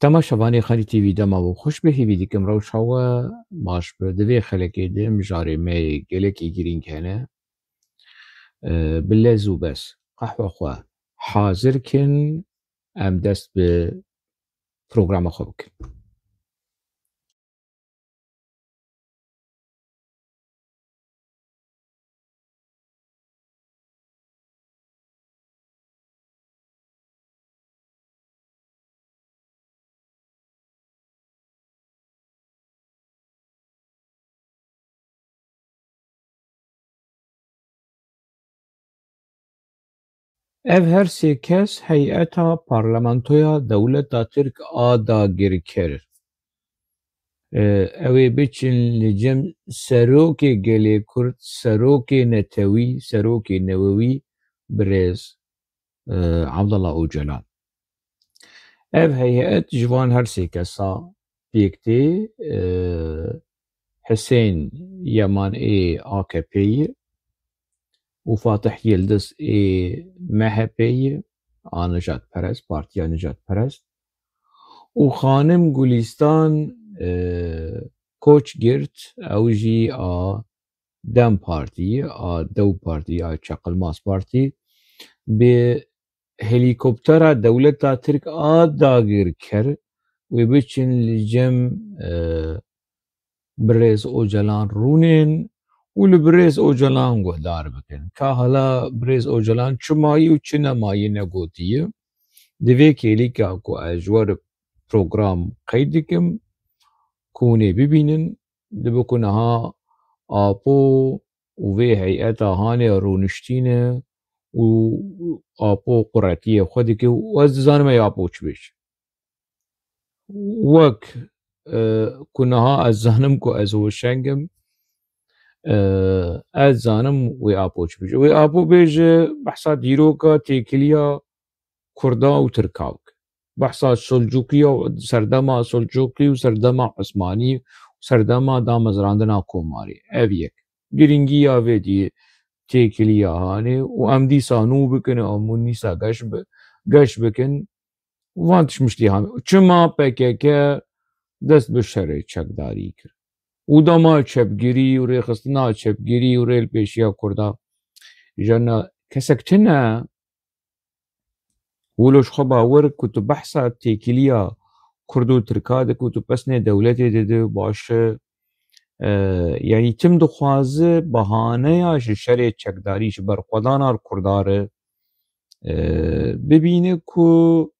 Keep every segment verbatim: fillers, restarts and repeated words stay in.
Temaşevanê Xalî T V, dema we xweş be, hêvî dikim rewşa we baş be. Di vê xelekê de mijarê me yê gelekî girîng hene. Bi lez û bez qehwe xwe hazir kin, em dest bi programa xwe bikin. Ev her sê kes heyeta parlamentoya dewleta Tirk a dagirker, e, ew ê biçin li cem serokê gelê Kurd, serokê netewî, serokê newewî birêz, e, Abdullah Ocalan. Ev heyet ji van her sê kesa pêk tê, e, Hisên Yeman ê A K P'yê û Fatih Yildiz ê M H P'yê, a nijadperest, partiya nijadperest, û xanim Gulîstan, e, Koçgirt, ew jî a DEM Partî, a Dew Partî, a Çaqilmaz Partî, bi helîkoptera dewleta Tirk a dagirker wê biçin li cem, e, birêz Ocalan rûnên û li birêz Ocalan guhdar bikin. Ka hala birêz Ocalan çi mayî û çi nemayî negotiye. Di vê kêlîka ku ez ji we re program qeyd dikim, ku hûn ê bibînin, dibe ku niha Apo û vê heyeta hanê rûniştîne û Apo quretiyê xwe dike û ez dizanim ey Apo çi bêje. Wek, e, ku niha ez zanim ku ez hoşeng im, e, ez zanim wê Apo çi bêje. Wê Apo bêje behsa dîroka têkiliya Kurda û Tirka bike. Behsa Selcukiya û serdema Selcukî û serdema Osmanî û serdema damezrandina komarî. Ev yek. Girîngiya vê dî têkiliya hanê û em dîsa nû bikin, em hûn dîsa geş bi-, geş bikin. Van tişt miştî han. Çima P K K dest bi şerê çekdarî kir? Û dema çepgirî û rêxistina çepgirî û rê li pêşiya Kurda jena kesek tune, wilo ji xwe bawer ku tu behsa têkiliya Kurd û Tirka dikî û tu pesnê dewletê didi, baş e, e, yanî tim dixwaze bahaneya ji şerê çekdarî, ji berxwedana Kurda re, e, bibîne ku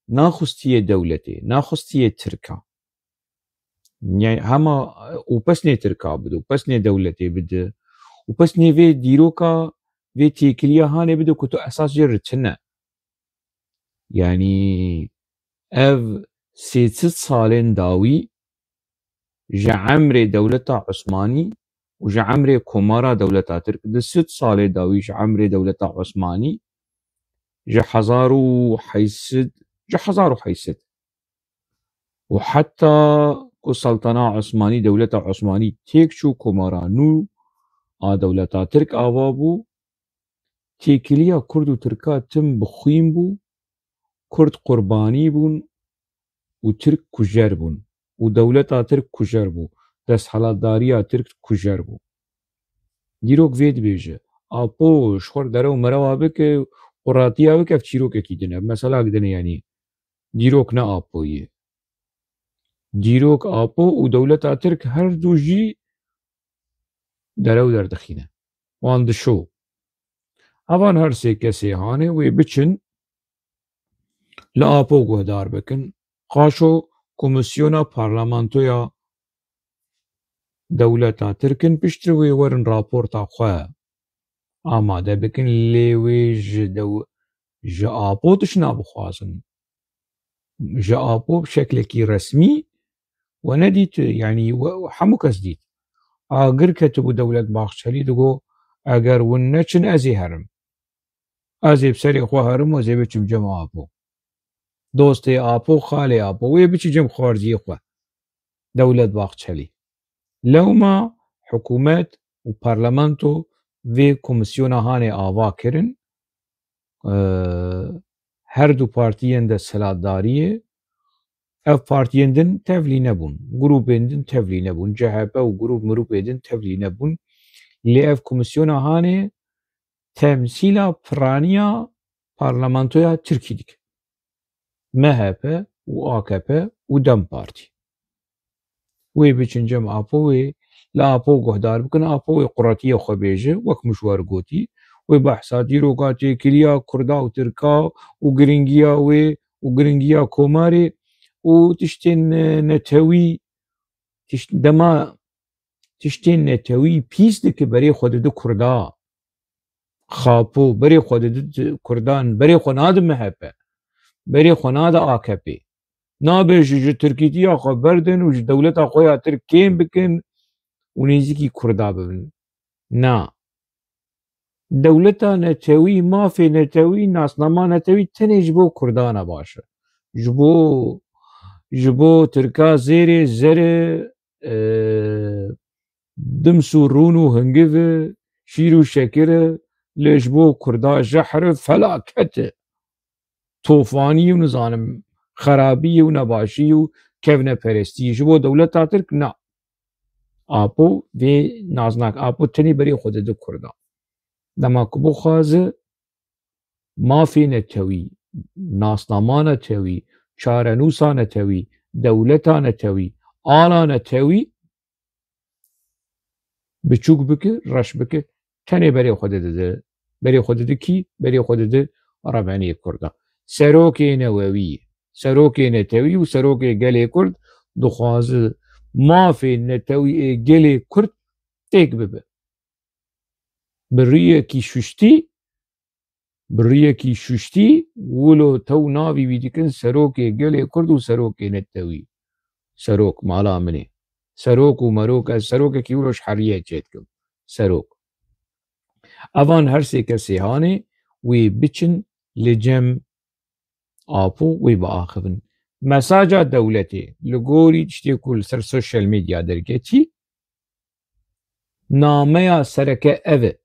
naxustiye dewletê, naxustiye Tirka. Yani hema û pesnê Tirka bide, û pesnê dewletê bide, û pesnê vê dîroka, vê têkiliya hanê bide ku tu esas jê re tune. Yani ev sê sed salên dawî ji emrê dewleta Osmanî û ji emrê komara dewleta Tirk, di sed salê dawî ji emrê dewleta Osmanî, ji hezar û heyt sed, ji hezar û heyt sed û heta ku Seltana Osmanî, dewleta Osmanî têk çû, komara nû a dewleta Tirk ava bû, têkiliya Kurd û Tirka tim bi xwîn bû, Kurd qurbanî bûn û Tirk kujer bûn û dewleta Tirk kujer bû, desthilatdariya Tirk kujer bû. Dîrok vê dibêje, Apo ji xwe re derew merewa bike, quratiya bike, ev çîrokekî din e, ev meselak din e, yanî dîrok ne Apo ye. Dîrok Apo û dewleta Tirk her du jî derew derdixîne. Wan dişo. Evan her sê kesê hanê wê biçin li Apo guhdar bikin. Qaşo Komîsyona Parlamentoya dewleta Tirk in, piştre wê werin raporta xwe amade bikin, lê wê ji dew-, ji Apo tişt nabixwazin. Ji Apo bi şeklekî resmî we nedît, yanî we, hemû kes dît. Agir ketibû Dewlet Baxçelî, digo, eger hûn neçin, ez ê herim. Ez ê bi serê xwe herim û ez ê biçim cem Apo. Dostê Apo, xalê Apo, wê biçî cem xwarziyê xwe. Dewlet Baxçelî. Lewma hikûmet û parlamento vê komîsyona hanê ava kirin. Eee, her du partiyên desthilatdariyê Ev partiyên din tevlî nebûn, grûpên din tevlî nebûn, C H P û grûp mirûpê din tevlî nebûn. Lê ev komîsyona hanê temsîla piraniya parlamentoya Tirkî dike. M H P û A K P û DEM Partî. Wê biçin cem Apo, wê li Apo guhdar bikin, Apo wê quretiya xwe bêje, wek min ji we re gotî, wê behsa dîroka têkiliya Kurda û Tirka û giringiya wê û giringiya komarê û tiştên, e, netewî, tişt-, dema tiştên netewî pîs dike, berê xwe dide Kurda. Xapo, berê xwe dide Kurdan, berê xwe nade M H P, berê xwe nade A K P. Nabe ji, ji tirkîtiya xwe berdin û ji dewleta xwe ya Tirk kêm bikin û nêzîkî Kurda bibin. Na. Dewleta netewî, mafê netewî, nasnama netewî tenê ji bo Kurdan e baş e. Ji bo, ji bo Tirka zêrê, zere, e, dims û rûn û hingiv e, şîr û şekir e, lê ji bo Kurda jehr e, felaket e. Tofanî û nizanim xerabî û nebaşî û kevneperestî ji bo dewleta Tirk na. Apo vê nas nake. Apo tenê berê xwe dide Kurda. Dema ku bixwaze mafê netewî, nasnama netewî, çarenûsa netewî, dewleta netewî, ala netewî biçûk bike, reş bike, tenê berê xwe dide, berê xwe dide kî? Berê xwe dide rebenê Kurda. Serokê newewî, serokê netewî û serokê gelê Kurd dixwaze mafê netewî ê gelê Kurd têk bibe. Bi riyekî şuştî, bi riyekî şuştî, wilo tew navî wî dikin serokê gelê Kurd û serokê netewî. Serok, mala min e. Serok û merok, ez serokekî wilo ji heriyê çêdikim. Serok. Evan her sê kesê hanê wê biçin li cem Apo, wê biaxivin. Mesaja dewletê li gorî tiştê ku li ser sosyal medya derketî, nameya sereke ev e.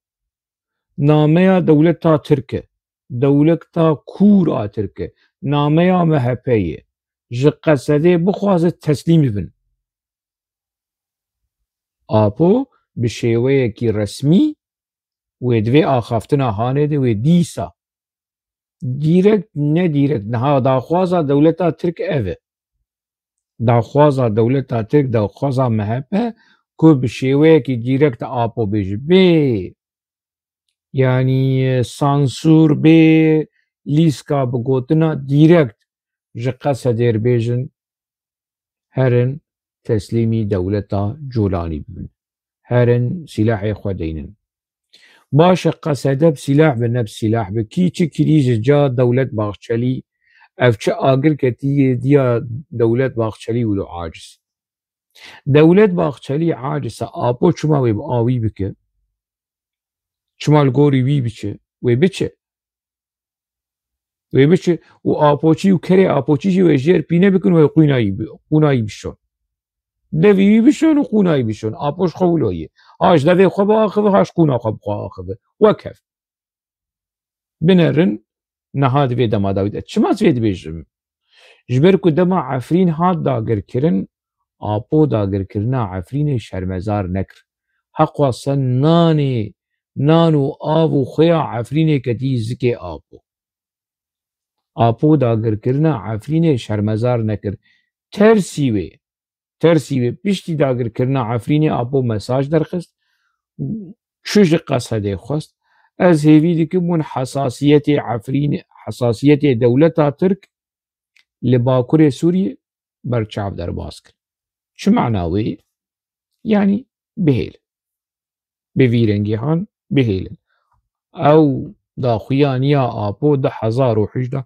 Nameya dewleta Tirk e. Dewleta kûr a Tirk e. Nameya M H P ye. Ji Qesedê bixwaze teslîm bibin. Apo bi şêweyekî resmî wê di vê axaftina hanê de wê dîsa dîrekt, nedîrekt, niha daxwaza dewleta Tirk ev e. Daxwaza dewleta Tirk, daxwaza M H P ku bi şêweyekî dîrekt Apo bêje. Bê, yanî, sansûr, bê lîska bi gotina dîrekt ji Qesedê re bêjin, herin teslîmî dewleta Colanî bibin. Herin sîlahê xwe deynin. Baş e, Qesede bi sîlah be, ne bi sîlah be. Kî çi kirî ji ca Dewlet Bahçelî, ev çi agir ketî yê diya Dewlet Bahçelî wilo aciz. Dewlet Bahçelî aciz e, Apo çima wê bi awî bike? Çima li gorî wî biçe? Wê biçe. Wê biçe û Apoçî û kerê Apoçî jî wê jêr pîne bikin, wê qûnayî bi-, qûnayî bişon. Devî wî bişon û qûnayî bişon. Apo ji xwe wilo ye. Ha ji devê xwe biaxive, ha ji qûna xwe bi xwe axive. Wek hev. Binerin, niha di vê dema dawî de. Çima ez vê dibêjim? Ji ber ku dema Efrîn hat dagirkirin, Apo dagirkirina Efrînê şermezar nekir. Heqwa sen nanê, nan û av û xweya Efrînê ketî zikê Apo. Apo dagirkirina Efrînê şermezar nekir. Tersî wê, tersî wê. Piştî dagirkirina Efrînê Apo mesaj derxist. Çi ji Qesedê xwest? Ez hêvî dikim hûn hesasiyetê Efrînê, hesasiyetê dewleta Tirk li Bakurê Sûriyê berçav derbas kir. Çi mana wê? Yanî bihêlin. Bi vî rengî han bihêlin. Ew daxuyaniya Apo du hezar û hejdeh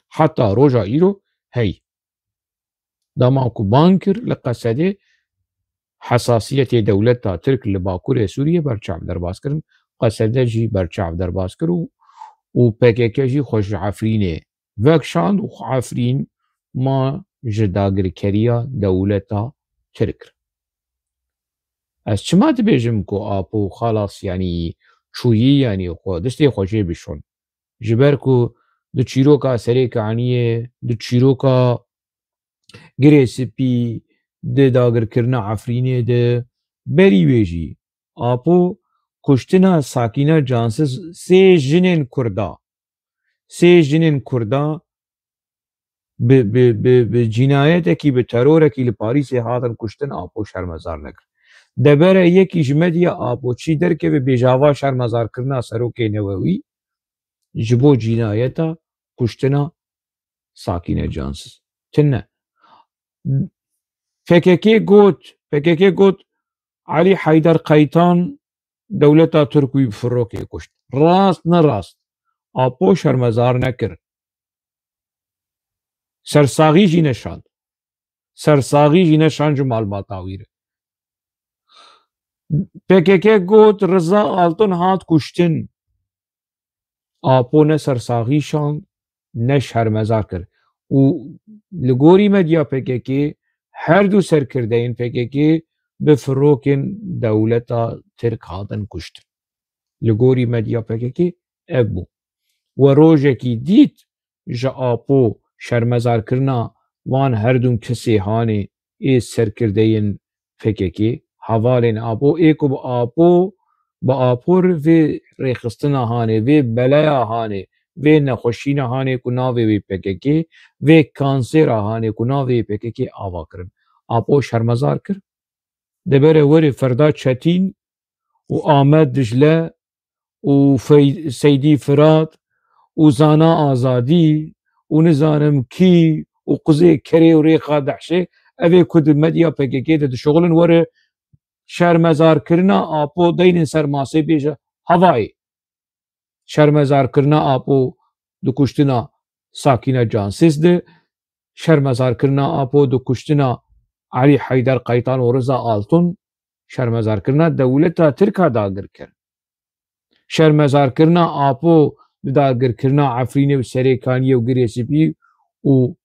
heta roja îro hey. Dema ku bang kir li Qesedê hesasiyetê dewleta Tirk li Bakurê Sûriyê berçav derbas kirin. Qesede jî berçav derbas kir û, û P K K jî xwe ji Efrînê vekişand û Efrîn ma ji dagirkeriya dewleta Tirk. Ez çima dibêjim ku Apo xalas, yanî çûyî, yanî xwe, destê xwe jê bişon? Ji ber ku di çîroka Serê Kaniyê, di çîroka Girê Spî, di dagirkirina Efrînê de, berî wê jî Apo kuştina Sakîna Cansiz, sê jinên Kurda, sê jinên Kurda bi, bi, bi, bi cînayetekî, bi terorekî li Parîsê hatin kuştin, Apo şermezar nekir. Debere yekî ji medya Apo çî derkeve bêjava şermezarkirina serokê newewî ji bo cînayeta kuştina Sakîne Cansiz. Tine. P K K got, P K K got, Elî Heyder Qeytan dewleta Tirk wî bi firokê kuşt. Rast ne rast. Apo şermezar nekir. Sersaxî jî neşand. Sersaxî jî neşand ji malbata wî re. P K K got Riza Altun hat kuştin. Apo ne sersaxî şand, ne şermezar kir. Û li gorî medya P K K, her du serkirdeyên P K K bi firokên dewleta Tirk hatin kuştin. Li gorî medya P K K ev bû. We rojekî dît ji Apo şermezarkirina van her du kesê hanê ê serkirdeyên P K K, hevalên Apo, ê ku bi Apo, bi Apo re vê rêxistina hanê, vê beleya hanê, vê nexweşîna hanê ku navê wê P K K, vê kansêra hanê ku navê wê P K K ava kirin. Apo şermezar kir. Debere werê Ferda Çetîn û Amed Dicle û Fey-, Seydî Firat û Zana Azadî û nizanim kî û Quzê Kerê û Rêxa Dehşê, ev ê ku di medya P K K de dişuxulin, were şermezarkirina Apo deynin ser masê, bêje havayê. Şermezarkirina Apo di kuştina Sakîne Cansiz de, şermezarkirina Apo di kuştina Elî Heyder Qeytan û Riza Altun, şermezarkirina dewleta Tirk a dagirker. Şermezarkirina Apo di dagirkirina Efrînê û Serêkaniyê û Girê Spî û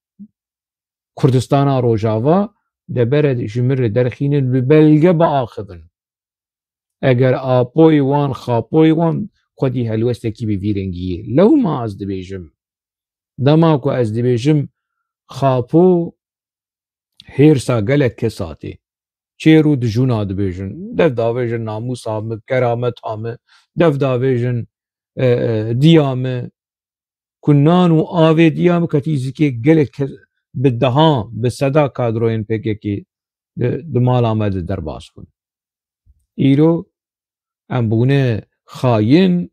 Kurdistana Rojava, debere ji min re derxînin, bi belge biaxivin. Eger Apoyê wan, Xapoyê wan xwedî helwestekî bi vî rengî ye. Lewma ez dibêjim, dema ku ez dibêjim Xapo, hêrsa gelek kesa tê. Çêr û dijûna dibêjin. Dev davêjin namûsa min, kerameta min, dev davêjin, e, e, diya min. Ku nan û avê diya min ketî zikê gelek kes, bi dehan, bi seda kadroyên P K K di, di mala me de derbas bûn. Îro em bûne xayin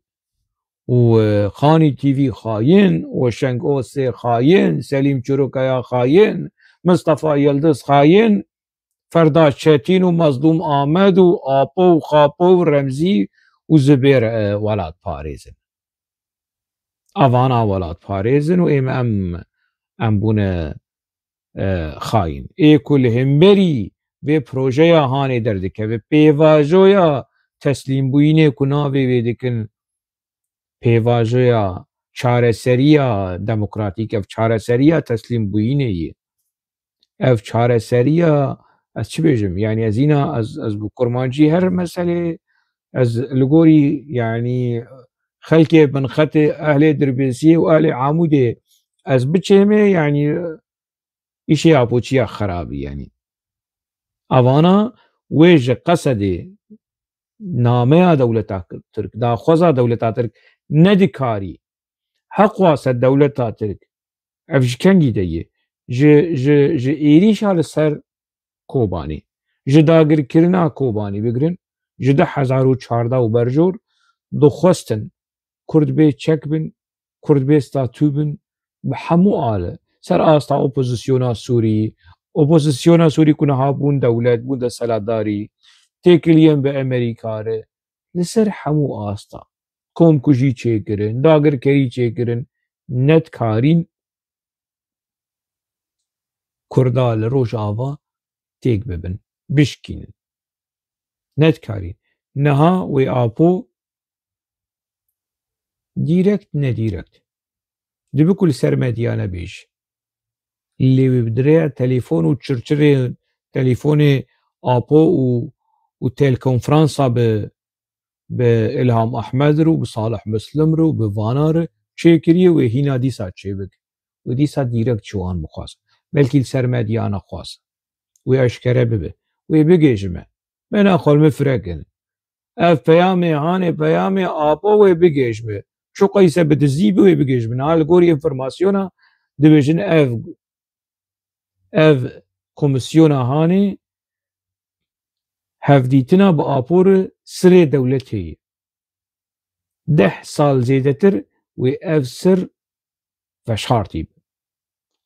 û, e, Xanî T V xayin, Weşeng Osê xayin, Selîm Çirokaya xayin, Mistefa Yildiz xayin, Ferda Çetîn û Mezlûm Amed û Apo û Xapo û Remzî û Zibêr, e, welatparêz in. Evana welatparêz in û êm em, em bûne, e, xayîn. Ê ku li hemberî vê projeya hanê derdikeve, pêvajoya teslîmbûyînê ku navê wê dikin, pêvajoya çareseriya demokratîk, ev çareseriya teslîmbûyînê ye. Ev çareseriya, ez çi bêjim? Yanî ez îna, ez, ez bi kurmancî her meselê, ez li gorî, yanî xelkê binxetê ehlê Dirbêsiyê û ehlê Amûdê ez biçêmê, yanî îşê Apoçiya xerabî, yanî. Evana wê ji qesedê nameya dewleta Tirk, daxwaza dewleta Tirk nedikarî. Heqwase dewleta Tirk, ev ji kengî de ye? Ji, ji, ji êrîşa li ser Kobanê, ji dagirkirina Kobanê bigirin, ji du hezar û çardeh û berjor dixwestin Kurd bê çek bin, Kurd bê statû bin, bi hemû ale, ser asta opozisyona Sûrî, opozisyona Sûrî ku niha bûn dewlet, bûn desthilatdarî, têkiliyên bi Amerîka re, li ser hemû asta komkujî çêkirin, dagirkerî çêkirin, nedikarîn Kurda li Rojava têk bibin, bişkînin. Nedikarîn. Niha wê Apo dîrekt, nedîrekt, dibe ku li ser medya nebêje, lê wê bi dirêya telefon û çirçirê telefonê Apo û, û telekonferansa bi, bi Îlham Ehmed re û bi Salih Muslim re û bi vana re çêkiriye, wê hîna dîsa çêbike. Wê dîsa dîrekt ji wan bixwaze. belkî li ser medya nexwaz wê eşkere bibe, wê bigêjime. Bena xwe li min firekin. Ev peyamê hanê peyamê Apo wê bigêjime. Çiqayse bi dizî bi wê bigêjime. Niha li gorî înformasyona dibêjin ev, ev komîsyona hanê hevdîtina bi Apo re sirê dewletê ye. Deh sal zêdetir wê ev sir veşartî be.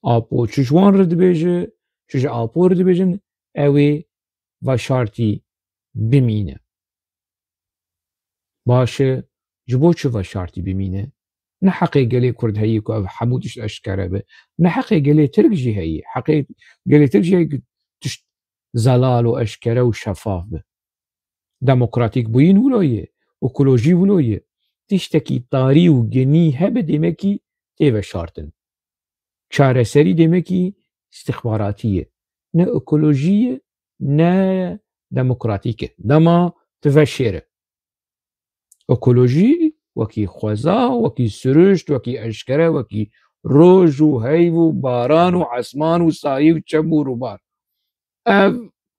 Apo çi ji wan re dibêje, çi ji Apo re dibêjin, ew ê veşartî bimîne. Baş e, ji bo çi veşartî bimîne? Ne heqê gelê Kurd heye ku ev hemû tişt eşkere be. Ne heqê gelê Tirk jî heye. Heqê gelê Tirk jî heye ku tişt zelal û eşkere û şefaf be. Demokratîk bûyîn wilo ye, ekolojî wilo ye. Tiştekî tarî û genî hebe dêmekî tê veşartin. Çareserî dêmekî îstixbaratî ye. Ne ekolojî ye, ne demokratîk e. Dema tu veşêre. Ekolojî wekî xweza, wekî siruşt, wekî eşkere, wekî roj û heyv û baran û esman û sayî û çem û rûbar. Ev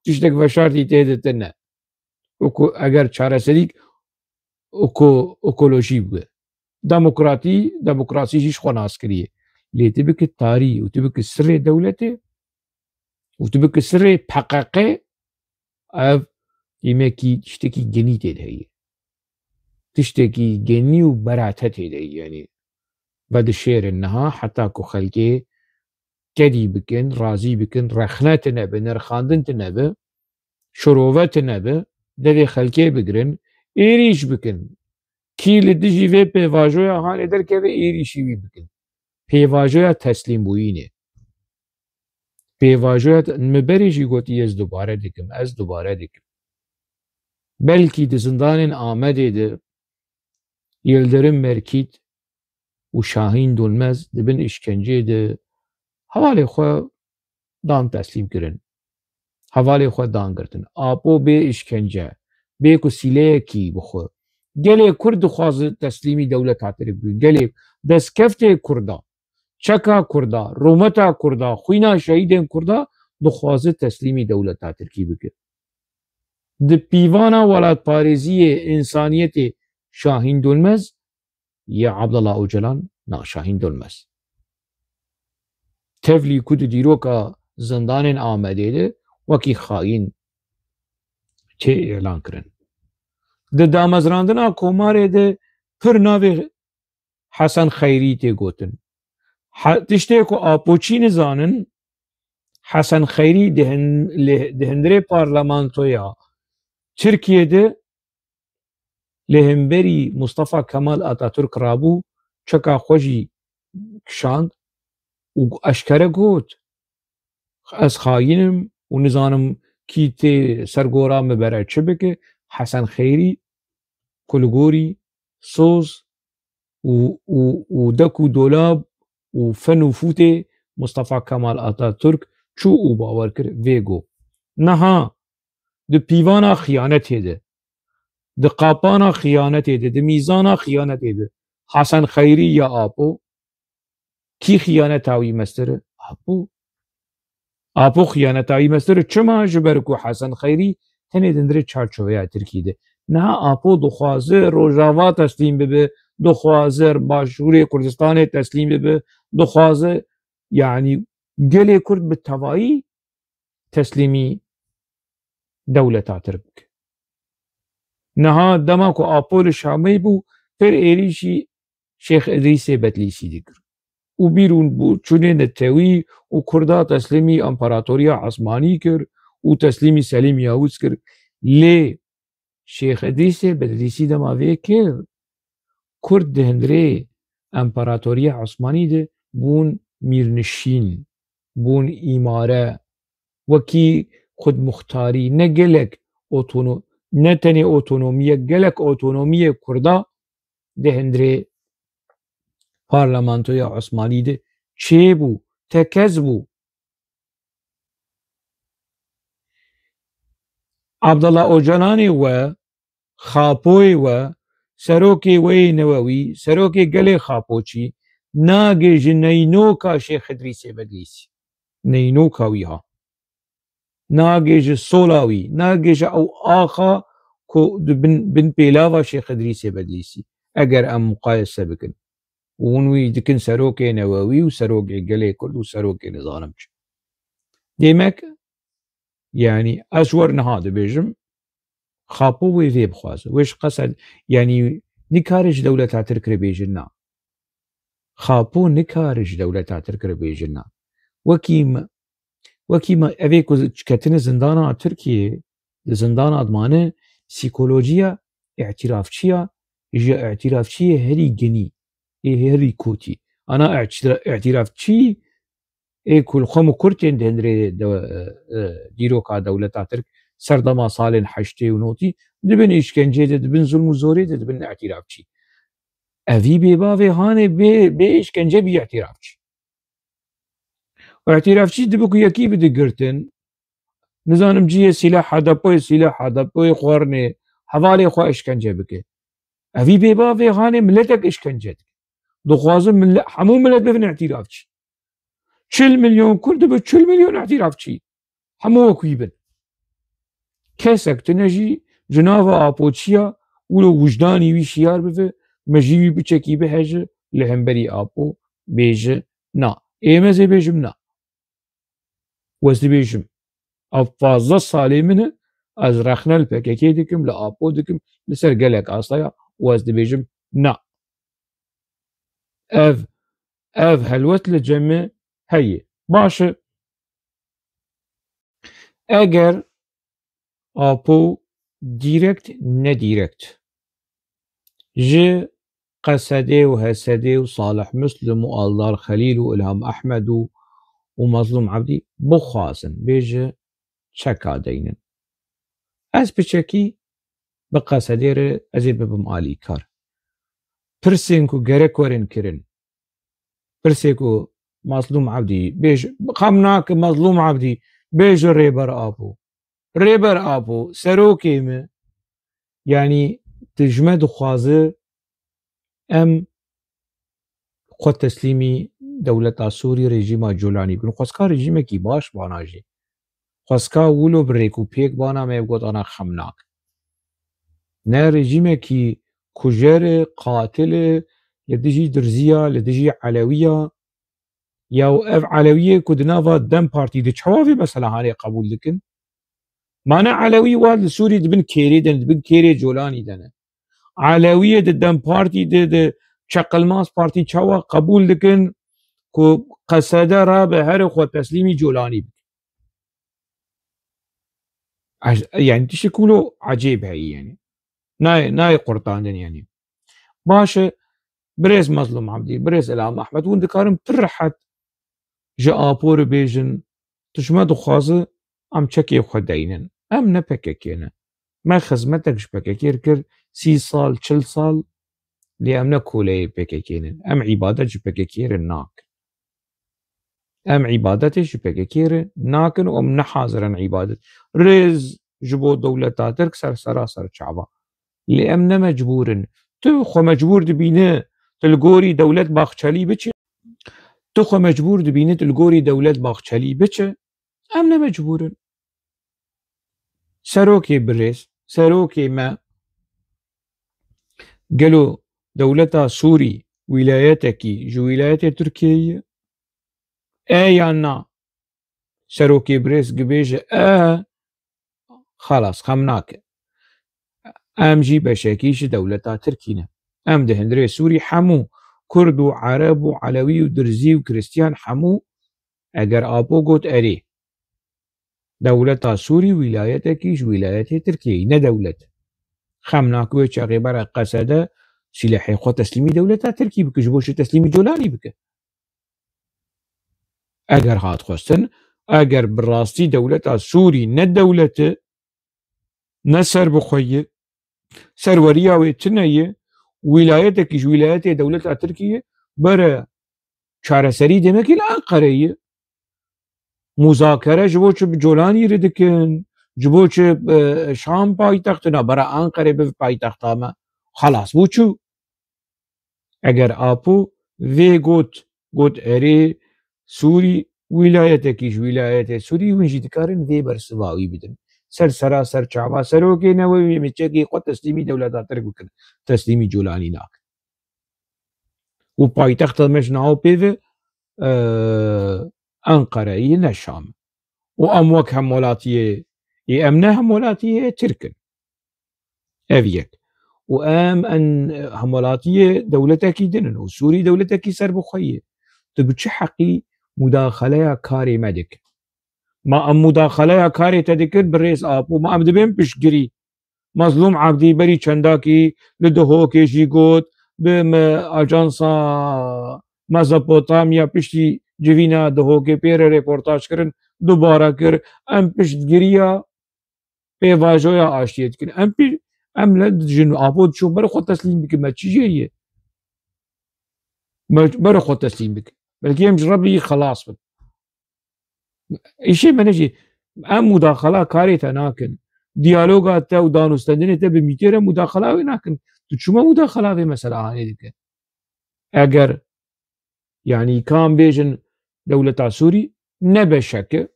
tiştek veşartî tê de tune. Eko-, eger çareserîk eko-, ekolojî bibe. Demokratî, demokrasî jî ji xwe nas kiriye. Lê tu bike tarî û tu bike sirê dewletê û tu bike sirê P K K, ev dîmekî tiştekî genî tê de heye. Tiştekî genî û berate tê de heye. Yanî vedişêrin niha heta ku xelkê kedî bikin, razî bikin, rexne tune be, nirxandin tune be, şirove tune be, devê xelkê bigirin, êrîş bikin. Kî li dijî vê pêvajoya hanê derkeve, êrîşî wî bikin. Pêvajoya teslîmbûyînê. Pêvajoya te-, min berê jî gotî, ez dubare dikim, ez dubare dikim. Belkî di zindanên Amedê de Yildirim Merkît û Şahîn Dolmez di bin îşkenceyê de hevalê xwe dan teslîm kirin. Hevalê xwe dan girtin. Apo bê îşkence, bê ku sîleyekî bixwe. Gelê Kurd dixwaze teslîmî dewleta Tirk bibe. Gelê destkeftê Kurda, çeka Kurda, rûmeta Kurda, xwîna şehîdên Kurda dixwaze teslîmî dewleta Tirkî bike. Di pîvana welatparêziyê, însaniyetê Şahîn Dolmez ya Abdullah Ocalan, na Şahîn Dolmez. Tevlî ku di dîroka zindanên Amedê de wekî xayîn tê îlan kirin. Di damezrandina komarê de pir navê Hesen Xeyrî tê gotin. He-, tiştê ku Apoçî nizanin, Hesen Xeyrî di hin-, li, di hundirê parlamentoya Tirkiyê de li hemberî Mustafa Kemal Atatürk rabû, çeka xwe jî kişand û eşkere got, ez xayîn im û nizanim kî tê ser gora min bere çi bike. Hesen Xeyrî ku li gorî soz û, û, û dek û dolab û fen û fûtê Mustafa Kemal Atatürk çû û bawer kir, vê got. Niha di pîvana xiyanetê de, di qapana xiyanetê de, di mîzana xiyanetê de Hesen Xeyrî ya Apo, kî xiyaneta wî mestir e? Apo. Apo xiyaneta wî mestir e. Çima? Ji ber ku Hesen Xeyrî tenê di hundirê çarçoveya Tirkî de. Niha Apo dixwaze Rojava teslîm bibe, dixwaze Başûrê Kurdistanê teslîm bibe, dixwaze, yanî, gelê Kurd bi tevayî teslîmî dewleta Tirk bike. Niha dema ku Apo li Şamê bû, pir êrîşî Şêx Idrîsê Bedlîsî dikir. Û bîr û çûnê netewî û Kurda teslîmî Împaratoriya Osmanî kir û teslîmî Selîm Yavuz kir. Lê Şêx Idrîsê Bedlîsî dema vê kir, Kurd di hundirê Împaratoriya Osmanî de bûn mîrnişîn, bûn îmare, wekî xudmuxtarî, ne gelek otono-, ne tenê otonomiyek, gelek otonomiyê Kurda di hundirê parlamentoya Osmanî de çêbû, tekez bû. Abdullah Ocalanê we, Xapoyê we, serokê we yê newewî, serokê gelê Xapoçî, nagê ji neynoka Şêx Idrîsê Bedlîsî. neynoka wî ha. Nagêje sola wî, nagêje ew axa ku di bin, bin pêlava Şêx Idrîsê Bedlîsî, eger em muqayese bikin. Û hûn wî dikin serokê newewî û serokê gelê Kurd û serokê nizanim çi. Demek, yanî ez wer niha dibêjim, Xapo wê vê bixwaze. Wê ji qesed, yanî nikare ji dewleta Tirk re bêje na. Xapo nikare ji dewleta Tirk re bêje na. Wekî me, wekî me evê ku ketine zindana Tirkiyê, di zindana dimane, psîkolojiya îtirafçiya, ji îtirafçiyê herî genî, ê herî kotî. Ana îtira-, îtirafçî ê ku li xwe mikurtên di hundirê de, e, e, dîroka dewleta Tirk serdema salên heştê û notî, di bin îşkencê de, di bin zulm û zorê de, di bin îtirafçî. Evî bê bavê hanê bê, bê îşkence bî îtirafçî. Û îtirafçî dibe ku yekî bide girtin, nizanim cihê sîlaha depoyê, sîlaha depoyê xwarinê, hevalê xwe îşkence bike. Evî bê bavê hanê miletek îşkence dike. Dixwazin mile-, hemû milet bibin îtirafçî. Çil milyon Kurd dibe çil milyon îtirafçî. Hemû wek wî bin. Kesek tune jî ji nava Apoçiya wilo wijdanî wî şiyar bibe, me jî wî biçekî biheje, li hemberî Apo bêje na. Ê me zê bêjim na. Û ez dibêjim, ev pazdeh salê min e, ez rexne li P K K dikim, li Apo dikim, li ser gelek astaya, û ez dibêjim, na. Ev, ev helwet li cem me heye. Baş e. Eger Apo direkt, ne direkt ji Qesedê û Hesedê û Salih Muslim û Aldar Xelîl û Ilham Ehmed û, û Mazlûm Ebdî bixwazin, bêje çeka deynin. Ez piçekî bi Qesedê re ez ê bibim alîkar. Pirsên ku gerek werin kirin. Pirsê ku Mazlûm Ebdî bêje, xem nake Mazlûm Ebdî, bêje Rêber Apo. Rêber Apo, serokê me, yanî tu ji me dixwaze em xwe teslîmî dewleta Sûrî, rejîma Colanî bikin. Xwestka rejîmekî baş bana jî. Xwestka wilo bi rêk û pêk bana me ev gotana xem nake. Ne rejîmekî kujer e, qatil e, li dijî Dirziya, li dijî Elewiya, Ya ev Elewiyê ku di nava DEM Partî de çawa vê mesela hanê qebûl dikin? Ma ne Elewî wa li Sûrî di bin kêrê de ne, di bin kêrê Colanî de ne. Elewiyê di DEM Partî de, di Çeqilmaz Partî çawa qebûl dikin ku Qesede rabe here xwe teslîmî Colanî bike? Ez, yani tiştek wilo ecêb heyî yani. Nayê, nayê qurtandin yani. Baş e, birêz Mazlûm Ebdî, birêz Îlham Ehmed, hûn dikarin pir rehet ji Apo re bêjin, tu ji me dixwaze em çekê xwe deynin. Em ne P K K ne. Me xizmetek ji P K K re kir, sî sal, çil sal, lê em ne koleyê P K K ne. Em îbadet ji P K K re nakin. Em îbadetê ji P K K re nakin û em ne hazir in îbadet. Rêz ji bo dewleta Tirk ser sera ser çava. Lê em ne mecbûr in. Tu xwe mecbûr dibîne tu li gorî Dewlet Baxçelî biçe. Tu xwe mecbûr dibîne tu li gorî Dewlet Baxçelî biçe. Em ne mecbûr in. Serokê birêz, serokê me, gelo dewleta Sûrî wîlayetekî ji wîlayetê Tirkiyeyê ye? E yan na? Serokê birêz gibêje e, xelas, xem nake. Em jî beşekî ji dewleta Tirkî ne. Em di hundirê Sûrî hemû Kurd û Ereb û Elewî û Dirzî û Kristiyan hemû, eger Apo got erê, dewleta Sûrî wîlayetekî ji wîlayetê Tirkiyeyê, ne dewlet. Xem nake wê çaxê bere Qesede sîlehê xwe teslîmî dewleta Tirkî bike, ji bo çi teslîmî Colanî bike? Eger hat xwestin, eger bi rastî dewleta Sûrî ne dewlet e, ne serbixwe ye, serweriya wê tune ye, wîlayetekî ji wîlayetê dewleta Tirkiyê bere çareserî demekî li Enqereyê ye. Muzakere ji bo çi bi Colanî re dikin, ji bo çi, e, Şam paytext e, na bere Enqerê bibe paytexta me. Xelas bû çû. Eger Apo vê got, got erê Sûrî wîlayetekî ji wîlayetê Sûrî, hûn jî dikarin vê bersiva wî bidin. Ser sera ser çava serokê newewî, em ê çekê xwe teslîmî dewleta Tirk bikin, teslîmî Colanî nakin. Û paytexta me ji nav pê ve, e, Enqereyê ne Şam. Û em wek hemwelatiyê, ê em ne hemwelatiyê Tirk in. Ev yek. Û em en hemwelatiyê dewletekî din in û Sûrî dewletekî serbixwe ye. Tu bi çi heqî mudaxeleya karê me dikî? Ma em mudaxeleya karê te dikin, birêz Apo, ma em dibên piştgirî? Mazlûm Ebdî berî çendakî li Duhokê jî got, bi me ajansa Mezopotamya piştî civîna Duhokê pê re reportaj kirin, dubare kir, em piştgiriya pêvajoya aştiyê dikin. Em pî, em le dijin Apo diçû, bere xwe teslîm bikin, me çi jê ye? Me bere xwe teslîm bikin. Belkî em ji Rebbî xelas bin. Îşê me ne jî, em mudaxala karê te nakin. Diyaloga te û danûstendinê te bi mîtê re mudaxala wê nakin. Tu çima mudaxala vê mesela hanê dike? Eger, yanî, kam bêjin dewleta Sûrî ne beşek e,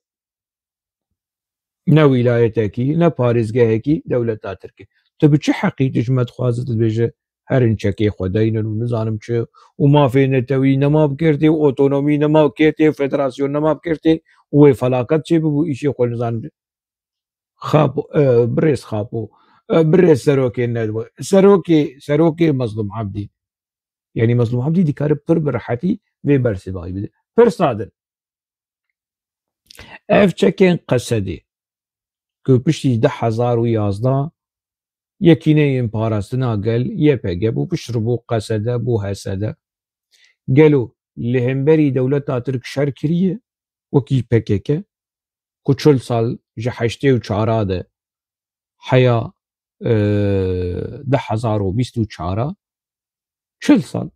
ne wîlayetekî, ne parêzgehekî dewleta Tirk e. Tu bi çi heqî tu ji me dixwaze tu dibêje herin çekê xwe deynin û nizanim çi û mafê netewî nema bikirtê û otonomî nema bikirtê û federasyon nema bikirtê û wê felaket çê bibû, îşê xwe nizanim çi. Xapo, e, birêz Xapo, e, birêz serokê nedwe. Serokê, serokê Mezlûm Ebdî. Yanî Mezlûm Ebdî dikare pir bi rehetî vê bersivayî bide. Pir sade. Ev çekên Qesedê ku piştî du hezar û yazdeh yekîneyên parastina gel, Y P G, bû pişt re bû Qesede, bû H S D. Gelo li hemberî dewleta Tirk şer kiriye, wekî P K K, ku çil sal ji heştê û çar de heya, e, du hezar û bîst û çar, çil sal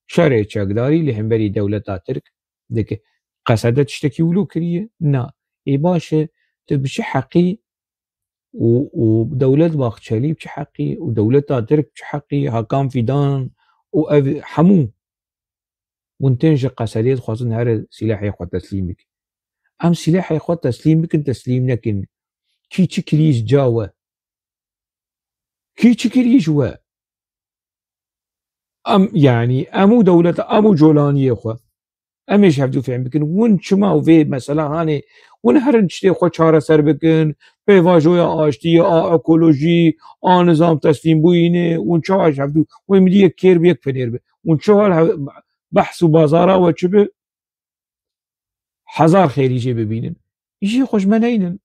şerê çekdarî li hemberî dewleta Tirk dike. Qesede tiştekî wilo kiriye? Na. Ê baş e, tu bi çi heqî û, û Dewlet Bahçelî bi çi heqî û dewleta Tirk bi çi heqî, Hakan Fidan û ev hemû hûn tên ji Qesedê dixwazin here sîlehê xwe teslîm bikin. Em sîlehê xwe teslîm bikin, teslîm nekin. Kî çi kirî ji ca we? Kî çi kirî ji we? Em, yanî, em û dewleta, em û colaniyê xwe. Em ê ji hevdû fêm bikin. Hûn çima û vê mesela hanê, hûn herin tiştê xwe çareser bikin, pêvajoya aştiyê, a ekolojî, a nizam teslîmbûyînê, hûn çawa ji hevdû, wê min dî yek kêr bi yek penêr bi. Hûn çawa li hev-, behs û bazara we çi bi? Hezar xêrî jê bibînin. Îşê xwe ji me neynin.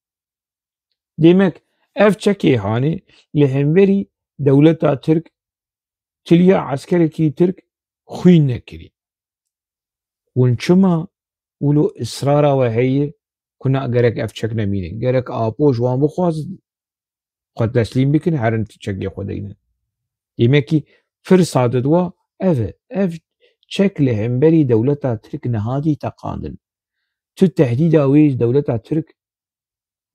Demek ev çekê hanê li hemberî dewleta Tirk, tiliya eskerekî Tirk xwîn nekirî. Hûn çima wilo israra we heye ku na gerek ev çek nemîne? Gerek Apo ji wan bixwazin xwe teslîm bikin, herin çekê xwe deynin. Demekî pir sade dwa ev e. Ev çek li hemberî dewleta Tirk nehatî teqandin. Tu tehdîda wê dewleta Tirk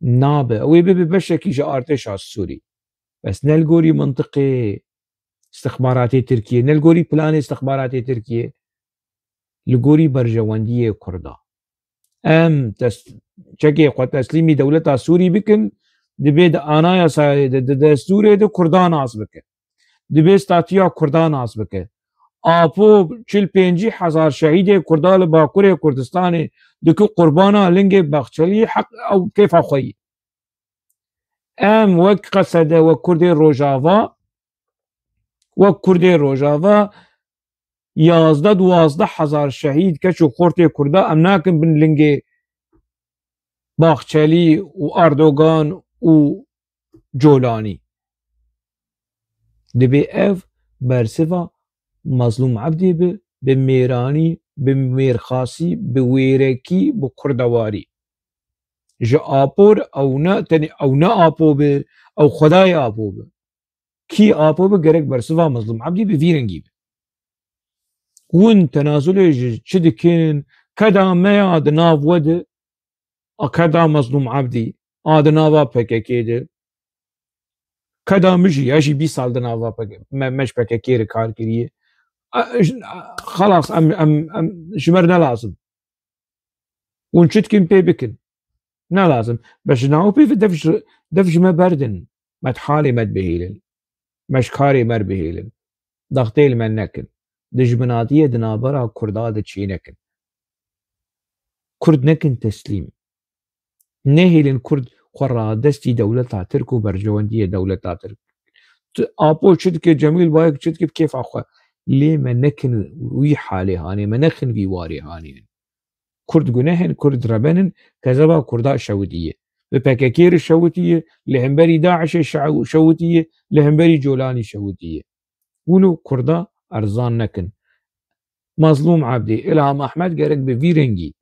nabe. Ew ê bibe beşekî ji artêşa Sûrî. Bes ne li gorî mintiqê istixbaratê Tirkiyê, ne li gorî planê istixbaratê Tirkiyê, li gorî berjewendiyê Kurda. Em tes-, çekê xwe teslîmî dewleta Sûrî bikin, dibê di anayasayê de, di destûrê de Kurda nas bike. Dibê statuya Kurda nas bike. Apo çil pêncî hezar şehîdê Kurda li Bakurê Kurdistanê dike qurbana lingê Baxçelî, heq ew kêfa xwe yî. Em wek Qesede, wek Kurdê Rojava, wek Kurdê Rojava, yazdeh duwazdeh hezar şehîd, keç û xortê Kurda em nakin bin lingê Baxçelî û Erdogan û Colanî. Dibê ev bersiva Mazlûm Ebdî bi, bi mêranî, bi mêrxasî, bi wêrekî, bi kurdewarî. Ji Apo re ew ne, tenê ew ne Apo bi, ew xwedayê Apo bi. Kî Apo bi, gerek bersiva Mazlûm Ebdî bi vî rengî bi. Hûn tenazulê ji çi dikin? Keda me ya di nav we de, a keda Mazlûm Ebdî, a di nava P K K de. Keda min jî, ez jî bîst sal di nava P K K, me, me ji P K K re kar kiriye. A, j-, a, xelas, em, em, em, ji me re ne lazim. Hûn çi dikin pê bikin. Ne lazim. Be ji navê pê ve dev ji, dev ji me berdin. Me di halê me dibihêlin. Me ji karê me dibihêlin. Daxtê li me nekin. Dijminatiyê di navbera Kurda de çê nekin. Kurd nekin teslîm. Nehêlin Kurd xwe radestî dewleta Tirk û berjewendiyê dewleta Tirk. Tu Apo çi dike, Cemîl Bayik çi dike, bi kêfa xwe. Lê me nekin wî halê hanê, me nexin vî warê hanê. Kurd guneh in, Kurd reben in, kezeba Kurda şewitiye. Bi P K K re şewitiye, li hemberî DAIŞê şew-, şewitiye, li hemberî Colanî şewitiye. Wilo Kurda erzan nekin. Mazlûm Ebdî, Îlham Ehmed gerek bi vî rengî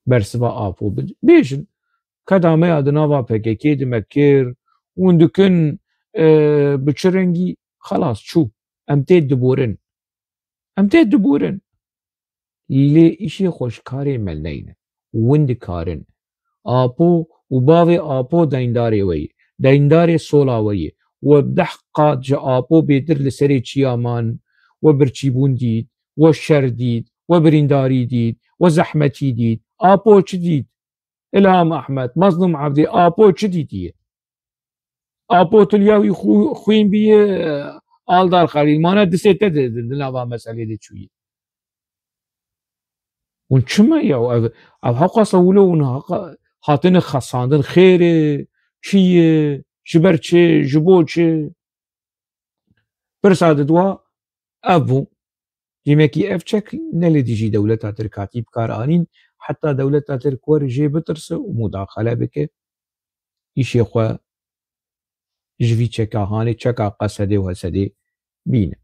bersiva Apo bin. Bêjin, keda me ya di nava P K K de me kir, hûn dikin, e, bi çi rengî? Xelas, çû. Em tê diborin. Em tê diborin. Lê îşê xwe ji karê me neyne. Win dikarin. Apo û bavê Apo deyndarê we ye. Deyndarê sola we ye. We bi deh qat ji Apo bêtir li serê çiya man. We birçîbûn dît. We şer dît. We birîndarî dît. We zehmetî dît. Apo çi dît? Îlham Ehmed, Mazlûm Ebdî, Apo çi dîtiye? Apo tiliya wî xu-, xwîn bîye, Aldar Xelîl. Mane disê te di, di, di nava meselê de çûye. Hûn çi me ya? Ev, ev heqasa wilo hûn heqa-, hatine xesandin. Xêr e, çi ye, ji ber çi, ji bo çi? Pirsa didwa ev bû. Demekî ev çek ne li dijî dewleta Tirk hatî bi kar anîn, heta dewleta Tirk were jê bitirse û mudaxele bike, îşê xwe ji vî çeka hanê, çeka Qesedê û Hesedê bîne.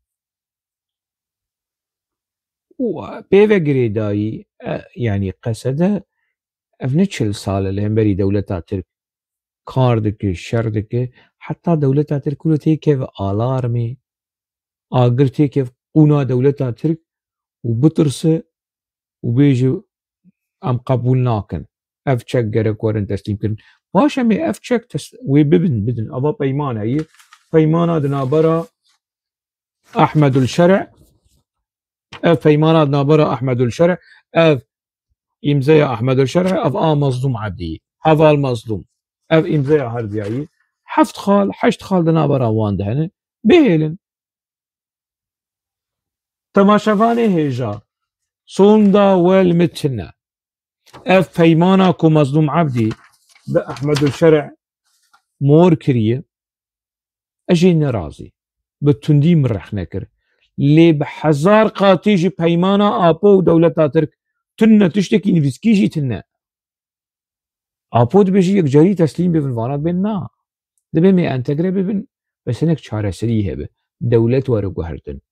Û pê ve girêdayî, e, yanî Qesede ev ne çil sal e li hemberî dewleta Tirk kar dike, şer dike, heta dewleta Tirk wilo têkeve alarmê, agir têkev qûna dewleta Tirk û bitirse û bêje, em qebûl nakin. Ev çek gerek werin teslîm kirin. Baş em ê ev çek tes-, wê bibin, bidin. Ava peyman heye. Peymana di navbera Ahmedul Şer'i, ev peymana di navbera Ahmedul Şer'i, ev îmzeya Ahmedul Şer'i, ev a Mazlûm Ebdî, heval Mazlûm. Ev îmzeya herdiyayî. Heft xal, heşt xal di navbera wan de hene. Bihêlin. Temaşevanê hêja, sonda we li min tune. Ev peymana ku Mazlûm Ebdî bi Ehmedul Şer'i mor kiriye, ez jê nerazî. Bi tundî min rexne kir. Lê bi hezar qatî ji peymana Apo û dewleta Tirk tune, tiştekî nivîskî jî tune. Apo dibêje yekcarî teslîm bibin, vana dibên na. Dibê me entegre bibin, bes hinek çareserî hebe. Dewlet were guhertin.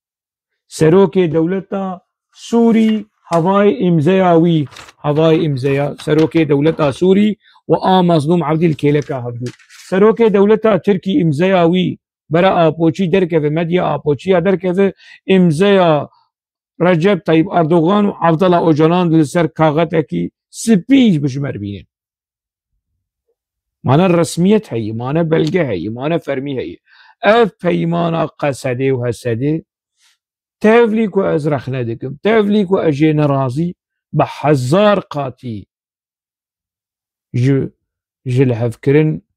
Serokê dewleta Sûrî, hevayê îmzeya wî, hevayê îmzeya serokê dewleta Sûrî û a Mazlûm Ebdî li kêleka hevdû. Serokê dewleta Tirkî îmzeya wî bera Apoçî derkeve, medya Apoçiya derkeve, îmzeya Recep Tayyip Erdogan û Abdullah Ocalan li ser kaxetekî spî bi ji me re bînin. Mane resmiyet heye, mane belge heye, mane fermî heye. Ev peymana Qesedê û Hesedê, tevlî ku ez rexne dikim, tevlî ku ez jê nerazî, bi hezar qatî ji, ji lihevkirin,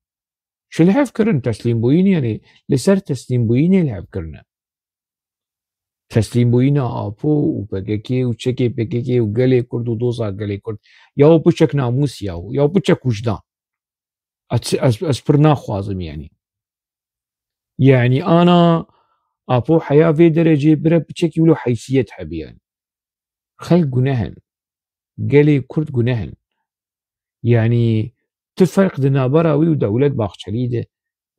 ji lihevkirin, teslîmbûyîn, yanî li ser teslîmbûyînê lihevkirine. Teslîmbûyîna Apo û P K K û çekê P K K û gelê Kurd û doza gelê Kurd. Ya û piçek namûs ya û, ya û piçek wijdan. Ez, ez, ez pir naxwazim, yanî. Yanî ana Apo heya vê derecê bire piçekî wilo heysiyet hebiyan. Xelk guneh in. Gelê Kurd guneh in. Yanî tu ferq di navbera wî û Dewlet Bahçelî de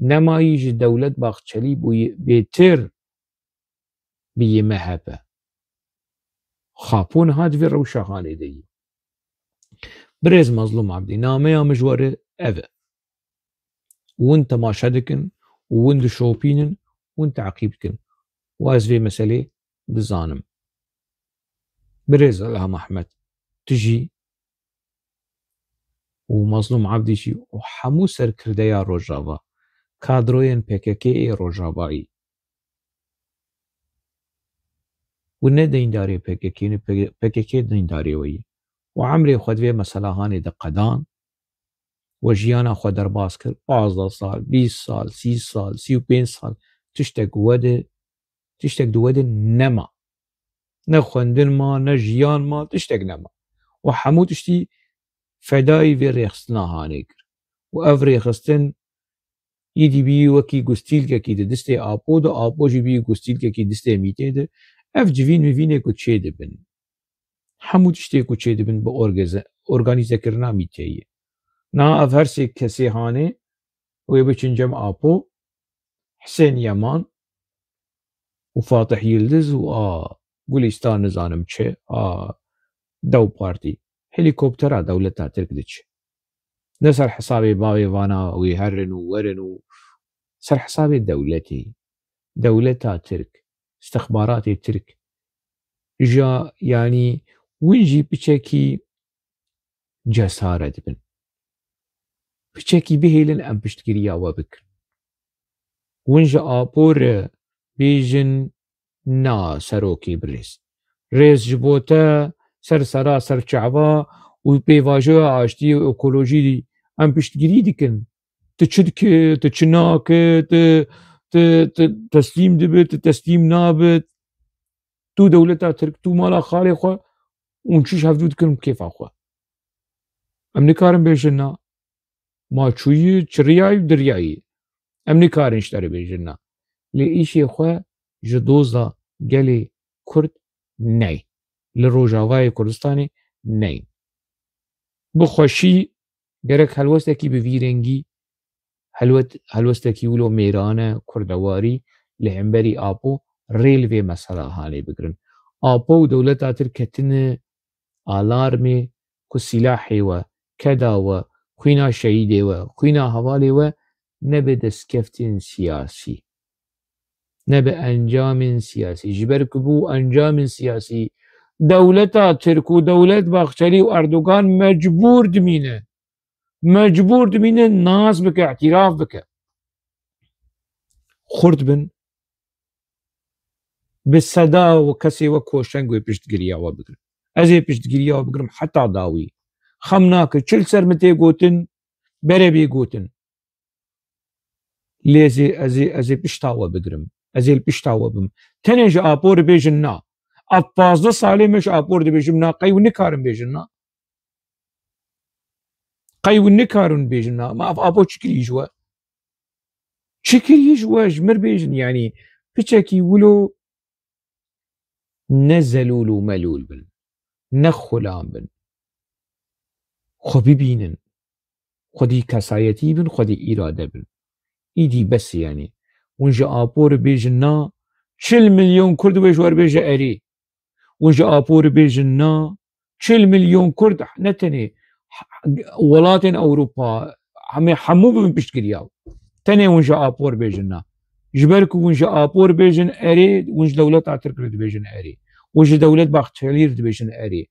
nemayî, ji Dewlet Bahçelî bûyî bêtir bîyî M H P. Xapo niha di vê rewşa hanê de yî. Birêz Mazlûm Ebdî, nameya min ji we re ev e. Hûn temaşe dikin û hûn dişopînin, hûn teqîb dikin. Û ez vê meselê dizanim. Birêz Ilham Ehmed, tu jî û Mazlûm Ebdî jî û hemû serkirdeya Rojava, kadroyên P K K ê Rojavayî, û ne deyndarê P K K, ne P K K deyndarê we yî. û emrê xwe di vê meselahanê de qedan, we jiyana xwe derbas kir, pazdeh sal, bîst sal, sî sal, sî û pênc sal, tiştek we de, tiştek di we de nema. Ne xwendin ma, ne jiyan ma, tiştek nema. We hemû tiştî fedayî vê rêxistina hanê kir. Û ev rêxistin îdî bî wekî gustîlkekî di distê Apo de, Apo jî bî gustîlkekî distê Mîtê de. Ev civîn mivînê ku çê dibin, hemû tiştê ku çê dibin bi orgeze-, organîzekirina Mîtê ye. Niha ev her sê kesê hanê wê biçin cem Apo, Hisên Yeman û Fatih Yildiz û a Gulistan nizanim çi, a Dew Partî. Helîkoptera dewleta Tirk diçe. Ne ser hesabê bavê vana wê herin û werin û ser hesabê dewletê. Dewleta Tirk, istixbaratê Tirk. Ja, yanî win jî piçekî cesaret bin. Piçekî bihêlin em piştgiriya we bikin. Win ji Apo re bêjin na serokê birêz. Rêz ji bo te ser sera ser çava û pêvajoya aştiyê û ekolojî em piştgirî dikin. Tu çi dike, tu çi nake, tu, tu, tu teslîm dibe, tu teslîm nabe. Tu dewleta Tirk, tu mala xalê xwe û çiş hevdû dikin bi kêfa xwe. Em nikarin bêjin na. Ma çûyî, çiriyayî û diriyayî. Em nikarin ji te re bêjin na. Lê îşê xwe ji doza gelê Kurd neyên. Li Rojavayê Kurdistanê neyên. Bi xweşî gerek helwestekî bi vî rengî, helwet-, helwestekî wilo mêrane, kurdewarî li hemberî Apo rê li vê mesela hanê bigirin. Apo û dewleta Tirk ketine alarmê ku sîlahê we, keda we, xwîna şehîdê we, xwîna hevalê we nebe destkeftên siyasî. Nebe encamên siyasî. Ji ber ku bû encamên siyasî, dewleta Tirk û dewlet Baxçelî û Erdogan mecbûr dimîne. Mecbûr dimîne nas bike, îtiraf bike. Xurt bin, bi seda û kesê wek Koşeng wê piştgiriya we bigirim. Ez ê piştgiriya we bigirim heta dawî. Xem nake, çil ser min tê gotin, berê bê gotin. Lê ez ê, ez ê, ez ê pişta we bigirim. Ez ê li pişta we bim. Tenê ji Apo re bêjin na. Ev pazdeh salê me ji Apo re dibêjim na. Qey hûn nikarin bêjin na. Qey hûn nikarin bêjin na. Ma ev Apo çi kiriye ji we? Çi kiriye ji we? Ji mir bêjin, yanî piçekî wilo ne zelûl û melûl bin, ne xulam bin. Xwe bibînin. Xwedî kesayetî bin, xwedî îrade bin. Îdî bes e, yanî. Hûn ji Apo re bêjin na, çil milyon Kurd wê ji we re bêje erê. Hûn ji Apo re bêjin na, çil milyon Kurd, ne tenê welatên Ewropa, hemê hemû bibin piştgiriya. Tenê hûn ji Apo re bêjin na. Ji ber ku hûn ji Apo re bêjin erê, hûn ji dewleta Tirk re dibêjin erê. Hûn ji dewlet Baxçelî re dibêjin erê.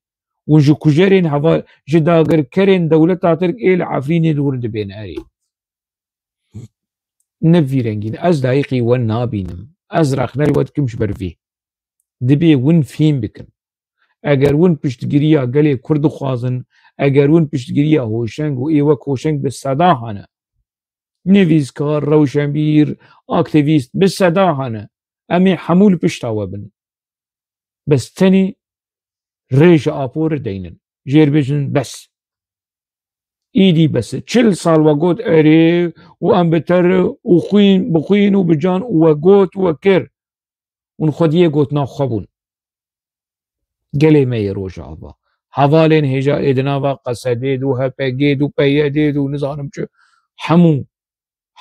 Hûn ji kujerên heva, ji dagirkerên dewleta Tirk ê li Efrînê dûr dibên erê. Ne vî rengîn. Ez layiqî we nabînim. Ez rexnerê we dikim ji ber vî. Dibê win fîm bikin. Eger win piştgiriya gelê Kurd dixwazin, eger win piştgiriya Hoşeng û ê wek Hoşeng bi seda hene, nivîskar, rewşenbîr, aktîvîst bi seda hene, em ê hemû li pişta we bin. Bes tenê rê ji Apo re deynin. Jê re bêjin bes. Îdî bes e. Çil sal we got erê û em bi te re û xwîn, bi xwîn û bi can û we got û we kir. Hûn xwediyê gotina xwe bûn. Gelê me yê Rojava. Hevalên hêja ê di nava Qesedê de û H P G de û P Y D de û nizanim çi, hemû,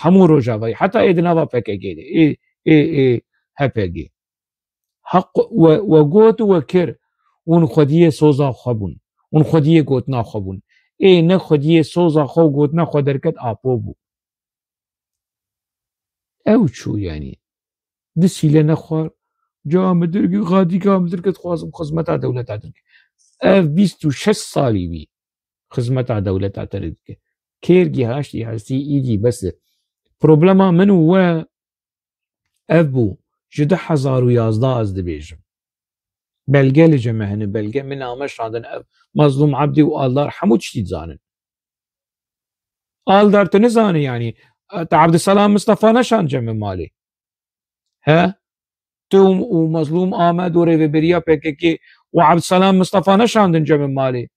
hemû Rojavayê, heta ê di nava P K G de, ê, ê, ê H P G. Heq we, we got û we kir. Hûn xwediyê soza xwe bûn. Hûn xwediyê gotina xwe bûn. Ê ne xwediyê soza xwe û gotina xwe derket Apo bû. Ew çû, yanî. Du sîle nexwar, ca min dirgî, xadîka min dirket, dixwazim xizmeta dewleta Tirk. Ev bîst û şeş salî bî xizmeta dewleta Tirk dike. Kêr gihaştî hestî, îdî bes e. Problema min û we ev bû. Ji du hezar û yazdeh ez dibêjim. Belge li cem me hene, belge. Min name şandin, ev Mazlûm Ebdî û Aldar hemû tiştî dizanin. Aldar tu nizane, yanî, te Ebdiselam Mistefa neşand cem me malê. He? Tu û, û Mazlûm Amed û rêveberiya P K K û Ebdiselam Mistefa neşandin cem me malê.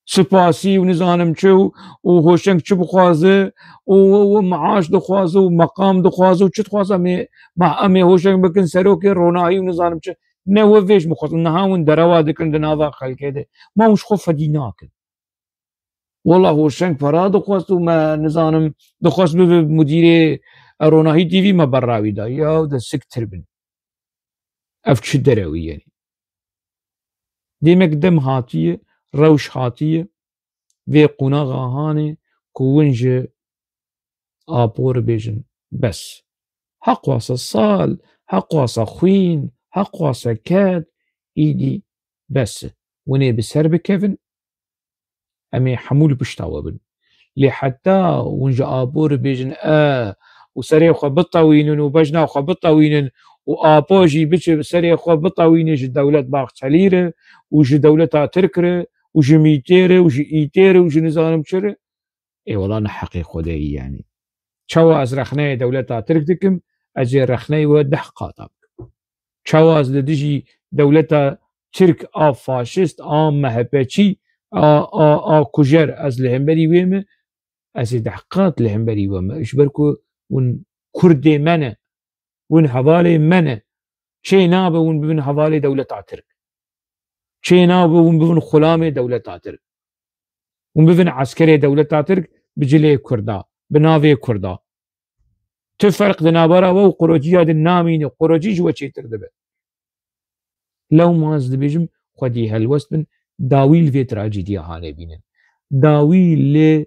Spasî û nizanim çi û, û Hoşeng çi bixwaze û, û, û maaş dixwaze û meqam dixwaze û çi dixwaze, em ê, ma, em ê Hoşeng bikin serokê ronahî û nizanim çi. Ne we vê ji min xwestin, niha hûn derewa dikin di nava xelkê de. Ma hûn ji xwe fedî nakin. Wela Hoşeng para dixwest û me nizanim dixwest bibe mudîrê ronahî T V, me berra wî da. Ya de siktir bin. Ev çi derewî yenî? Demek dem hatiye, rewş hatiye, vê qonaxa hanê ku win ji Apo re bêjin bes. Heqwasa sal, heqwasa xwîn, heqwasa ked, îdî bes e. Winê bi ser bikevin, em ê hemû li pişta we bin. Lê heta hûn ji Apo re bêjin e û serê xwe bitewînin û bejna xwe bitewînin û Apo jî biçe serê xwe bitewîne ji dewlet Baxçelî re û ji dewleta Tirk re û ji Mîtê re û ji Îtê re û ji nizanim çi re, ê wela ne heqê Xwedê ye yanî. Çawa ez rexneyê dewleta Tirk dikim, ez ê rexneyê we deh qata bikim. Çawa ez li dijî dewleta Tirk a faşist, a M H Pçî, a, a, a kujer, ez li hemberî wê me, ez ê deh qat li hemberî we me. Ji ber ku hûn Kurdê me ne, hûn hevalê me ne. Çê nabe hûn bibin hevalê dewleta Tirk. Çê nabe hûn bibin xulamê dewleta Tirk. Hûn bibin eskerê dewleta Tirk bi cilê Kurda, bi navê Kurda. Tu ferq di navbera we û qurociya de namîne, quroci ji we çêtir dibe. Lewma ez dibêjim, xwedî helwest bin, dawî li vê trajediya hanê bînin. Dawî li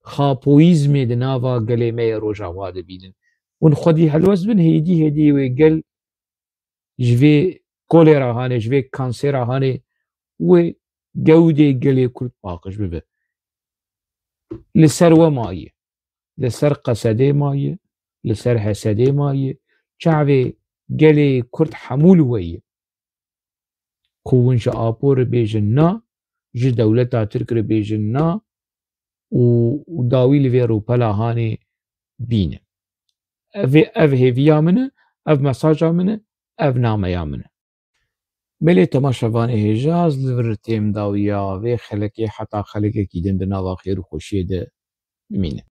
xapoyîzmê di nava gelê me yê Rojava de bînin. Hûn xwedî helwest bin, hêdî hêdî wê gel ji vê kolera hanê, ji vê kansera hanê wê gewdê gelê Kurd paqij bibe. Li ser we maye. Li ser Qesedê maye, li ser Hesedê maye. Çavê gelê Kurd hemû li we ye. Ku hûn ji Apo re bêjin na, ji dewleta Tirk re bêjin na û, û dawî li vê rûpela hanê bînin. Ev, ev hêviya min e, ev mesaja min e, ev nameya min e. Belê temaşevanê hêja, ez li vir têm dawiya vê xelekê heta xelekekî din di nava xêr û xweşiyê de bimînin.